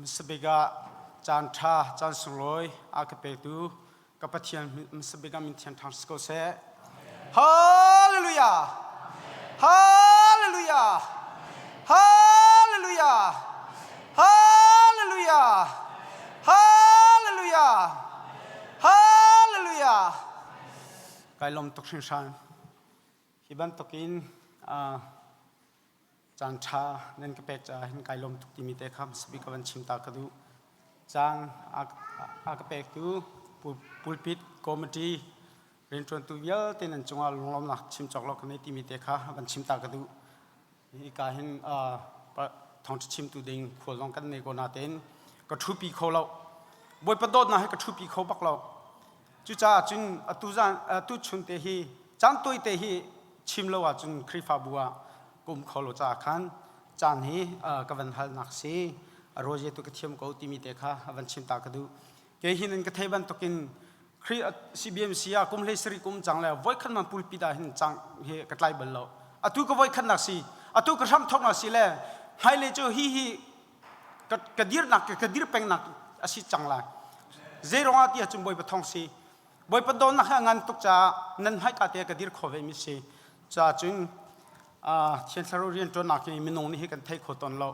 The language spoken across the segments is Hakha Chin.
Hmasabik ah caan ṭha, caan sunglawi a ka petu ka Pathian hmasabik ah min thiang ṭhang si ko seh. Hallelujah! Hallelujah! Hallelujah! Hallelujah! Hallelujah! Hallelujah! Kai lawm tuk hringhran. Hi bantukin caan ṭha nan ka pek caah hin kai lawm tuk timi te kha hmasa bik ka van chim ta ka duh. Caan a ka pektu pulpit committee rianṭuantu vialte nan cungah lunglawmnak chim cawk lo ka nei timi te kha van chim ta ka duh. Hika hin thawngṭha chimtu ding khual zong kan nei ko natein ka ṭhupi kho lo. Bawipa dawtnak hi ka ṭhupi kho bak lo. Cucaah cun atu zan atu chun te hi caan tawi te hi chim lo ahcun Khrihfabu ah ka um kho lo caah khan caan hi ka van halnak si. A roje tu ka thiam ko timi te kha van chim ta ka duh. Kei hi nan ka thei bantukin Khrih CBMC ah kum hlei sarih kum cang le voikhat man pulpit ah hin cang hi ka tlai bal lo. Atu ka voikhatnak si, atu ka hram thoknak si le hmailei cu hi hi ka dirnak ka dir pengnak a si cang lai. Zei ruangah ti ahcun Bawipa thawng si. Bawipa dawtnak hi a ngan tuk caah nan hmaika te ka dir kho ve mi si. Caah cun Thiang Thlarau rianṭuannak hi minung nih hi kan thei kho tawn lo.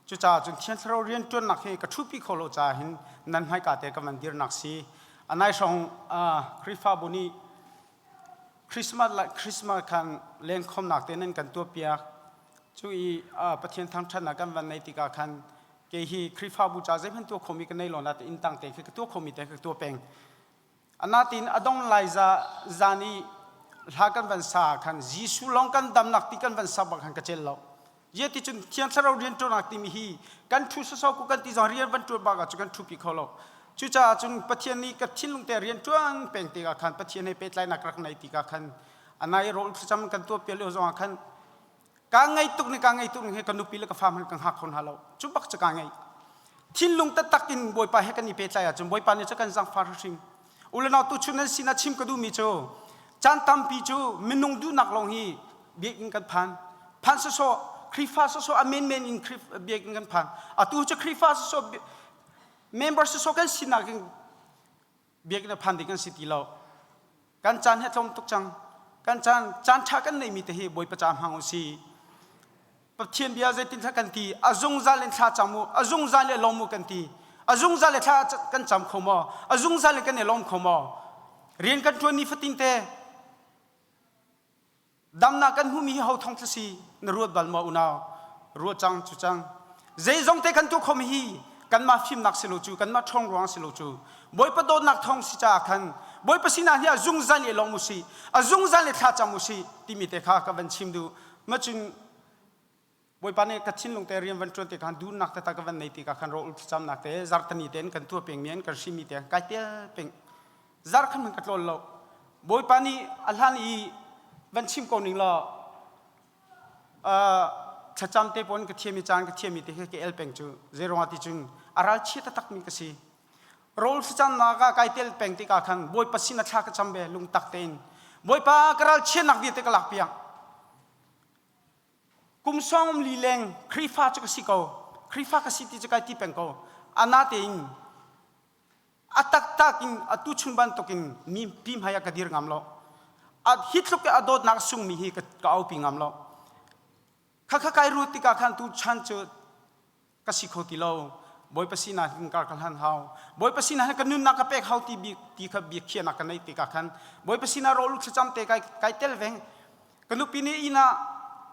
Cucaah cun Thiang Thlarau rianṭuannak hi ka ṭhupi kho lo caah hin nan hmaika te ka van dirnak si. A nai hrawng Khrihfabu nih Christmas le Christmas khan lengkhawmnak te nan kan tuahpiak. Cu i Pathian thangṭhatnak kan van nei tikah khan kei hi Khrihfabu ca zeihmanh tuah khomi ka nei lo nain inn tang te khi ka tuah khomi te ka tuah peng. Anatin a dong lai za zan i hla kan van sa khan Jesuh lawng kan damnak ti kan van sak bak khan ka cel lo. Ye ti cun Thiang Thlarau rian ṭuannak timi hi kan ṭhu sawsawh ku kan ti zong rian van ṭuan bak ah cun kan ṭhupi kho lo. Cucaah cun Pathian nih ka thinlung te rian ṭuan peng tikah khan Pathian he pehtlainak rak nei tikah khan anai rawl thlacam kan tuah pial lio zongah khan Kaa ngei tuk ni kaa ngei tuk ni he ka nupi le ka fa hmanh ka hngak kho hna lo. Cu bak cu kaa ngei. Thinlung taktak in Bawipa he kan i pehtlai ahcun Bawipa nih cu kan zaangfar hrim. Ulenau tuchun nan sinah chim ka duhmi cu caan tampi cu minung duhnak lawng hi biakinn kan phan. Phan sawsawh Khrihfa sawsawh a menmen in biakinn kan phan. Atu cu Khrihfa sawsawh member sawsawh kan sinak in biakinn a phan ding kan si ti lo. Kan caan hi a tlawm tuk cang. Kan caan caan ṭha kan neimi te hi Bawipa ca hmang u si. Pathian bia zeitin thla kan ti a zungzal in thla cam u a zungzal in lawm u kan ti a zungzal in thla kan cam kho maw a zungzal in kan i lawm kho maw rian kan ṭuan ni fatin te Damnak kan hmuhmi hi ho thong thla si na ruat bal maw unau? Ruat cang cu cang. Zeizong te kan tuah khomi hi kanmah fimnak si lo cu kanmah ṭhawng ruang si lo cu Bawipa dawtnak thawng si caah khan Bawipa sinah hi a zungzal i lawm u sih a zungzal i thla cam u sih timi te kha ka van chim duh ma cun Bawipa nih ka thinlung te rian van ṭuan te khan duhnak taktak ka van nei tikah khan rawl thlacamnak te zarhteni tein kan tuah pengmi an kan hrimi te kai tel peng zar khan ka tlawl lo Bawipa nih a hlan i van chim ko ning law thlacam te pawn ka thiam i caan ka thiam i te khi ka el peng cu zeiruangah ti cun a ralchia taktak mi ka si rawl thlacamnak ah kai tel peng tikah khan Bawipa sin a thla ka cam ve lungtak tein Bawipa ka ralchiatnak vialte ka lak piak Kum sawm li leng Khrihfa cu ka si ko. Khrihfa ka si ti cu kai ti peng ko. Anatein a taktak in atu chun bantukin mi pi hmai ah ka dir ngam lo. A hi tluk a dawtnak sungmi hi ka, ka aupi ngam lo. Khakha kai ru tikah khan tu chan cu ka si kho ti lo. Bawipa sinah hin kar ka hlan hau. Bawipa sinah hin ka nunnak ka pek hau ti bik ti kha bia khiahnak ka neih tikah khan Bawipa sinah rawl thlacam te kai kai tel veng. Ka nupi nih inn ah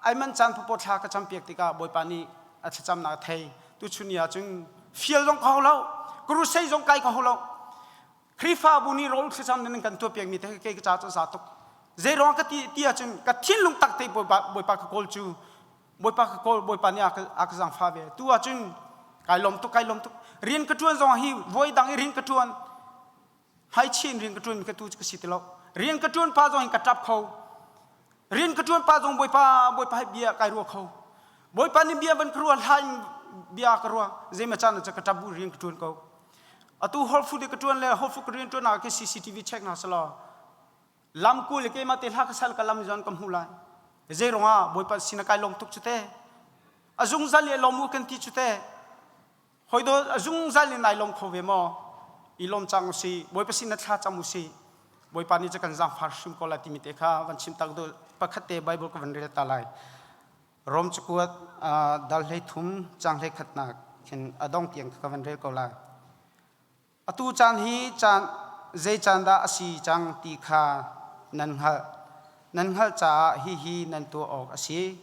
ai man caan pawpaw thla ka campiak tikah Bawipa nih a thlacamnak a thei. Tuchun ni ah cun fial zong ka hau lo, crusade zong kai ka hau lo. Khrihfabu nih rawl thlacam nan kan tuahpiakmi te kei ka ca cu za tuk. Zei ruang ka ti ti ahcun ka thinlung tak te Bawipa Bawipa ka kawl cu Bawipa ka kawl Bawipa nih a ka zaangfah ve. Tu ahcun kai lawm tuk kai lawm tuk. Rian ka ṭuan zong hi voi dang i rian ka ṭuan hmaichih in rian ka ṭuan ka tu cu ka si ti lo. Rian ka ṭuan pa zong hin ka ṭap kho. Rian ka ṭuan pa zong Bawipa Bawipa he bia kai ruah kho. Bawipa nih bia van ka ruah hla in bia ka ruah zeimaw caan ah ka ṭap bu rian ka ṭuan ko. Atu Whole Food ka ṭuan le Whole Food ka rian ṭuan ah khi CCTV check hna selaw lam ku le keimah te hla ka sal ka lam zon ka hmu lai. Zei ruangah Bawipa sin ah kai lawm tuk cu te. A zungzal le lawm u kan ti cu te. Hoi dawt a zungzal in ai lawm kho ve maw? I lawm cang usih. Bawipa sin na thla cam usih. Bawipa nih cu kan zaangfar hrim ko lai timi te kha van chim tak duh. Pakhat te Bible ka van rel ta lai. Rom cakuat dal 13 cang 11 nak khin a dong tiang ka van rel ko lai. Atu caan hi caan zei caan dah a si cang ti kha nan hngalh. Nan hngalh caah hihi nan tuah awk a si.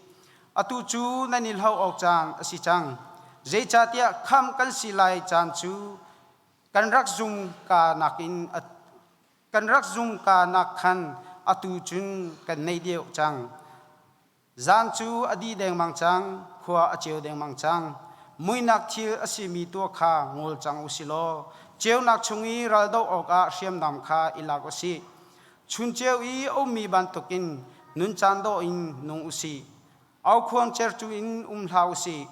Atu cu nan i hlo awk caan a si cang. Zeicahtiah khamh kan si lai caan cu kan rak zum ka nakin kan rak zum ka nak khan atu cun kan nei deuh cang. Zan cu a dih dengmang cang, khua a ceu dengmang cang. Muihnak thil a simi tuah kha ngol cang u si law, ceunak chung i raldoh awkah hriamnam kha i lak u sih. Chun ceu i a ummi bantukin nuncaan dawh in nung u sih. Aukhuang cercu in um hlah u sih.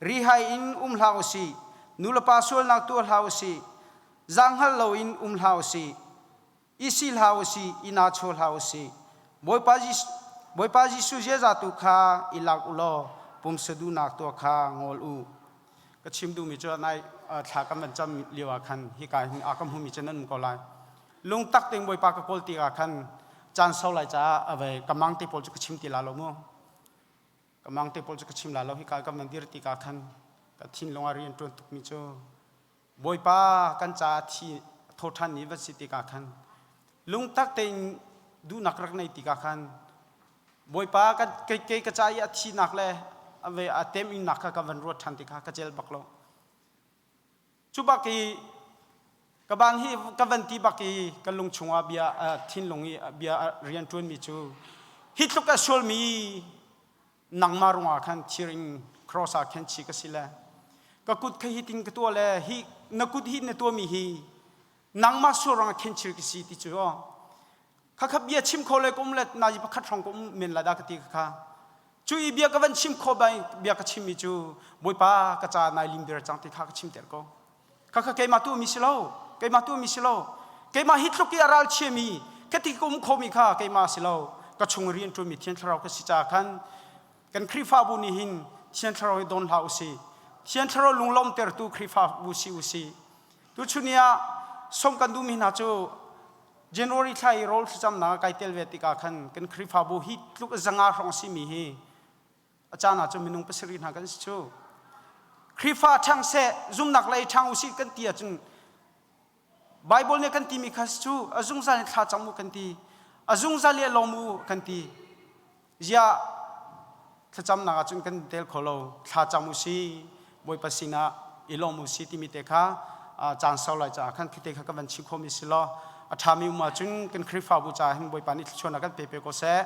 Rihai in um hlah u sih. Nulepa sualnak tuah hlah u sih. Zaanghngal loin um hlah u sih. I si hlah u sih, i nachaw hlah u sih. Bawipa Jesuh, Bawipa Jesuh ziaza tu kha i lak u law pumsa duhnak tuah kha ngol u. Ka chim duhmi cu nai thla kan van cam lio ah khan hika hin a ka hmumi cu nan um ko lai. Lungtak tein Bawipa ka kawl tikah khan caan sau lai caah a vei ka mang te pawl cu ka chim ti la lo mu. Ka mang te pawl cu ka chim la lo hika kan van dir tikah khan ka thinlung ah rian ṭuan tukmi cu Bawipa kan caah thi thawṭhan ni va si tikah khan lungtak tein duhnak rak nei tikah khan Bawipa kan kei kei ka ca i a thinak le a ve a teminnak kha ka van ruat ṭhan tikah ka cel bak lo. Cu bak i ka ban hi ka van ti bak i ka lung chungah bia thinlung i bia rian ṭuanmi cu hi tluk a sualmi nangmah ruangah khan thir in cross ah khen chi ka si le ka kut kha hi tin ka tuah le hi na kut hi na tuahmi hi nangmah sual ruangah khen chir ka si ti cu aw kha kha bia chim kho le ka um le nazi pakhat hrawng ka um men la da ka ti kha cu i bia ka van chim kho bai bia ka chimmi cu bawipa ka ca nai lim bir cang ti kha ka chim ter ko Khakha keimah tu mi si lo. Keimah tu mi si lo. Keimah hi tluk i a ral chiami ka ti ka um khomi kha keimah si lo. Ka chung rian ṭuanmi Thiang Thlarau ka si caah khan kan Khrihfabu nih hin Thiang Thlarau hi don hlah usih. Thiang Thlarau lunglawmtertu Khrihfabu si usih. Tuchun ni ah sawm kan duhmi hna cu January thla i rawl thlacamnak kai tel ve tikah khan kan Khrihfabu hi tluk zanga hrawng a simi hi a caan ah cun minung pasarih hna kan si cu Khrihfa ṭhang seh zumnak lei ṭhang usih kan ti ahcun Bible nih kan timi kha cu a zungzal in thla cam u kan ti a zungzal i a lawm u kan ti ziah thlacamnak ahcun kan tel kho lo thla cam u si Bawipa sinah i lawm u si timi te kha caan sau lai caah khan khi te kha ka van chim khomi si law a ṭhami um ahcun kan Khrihfabu caah hin Bawipa nih thluachuahnak kan pe pe ko seh.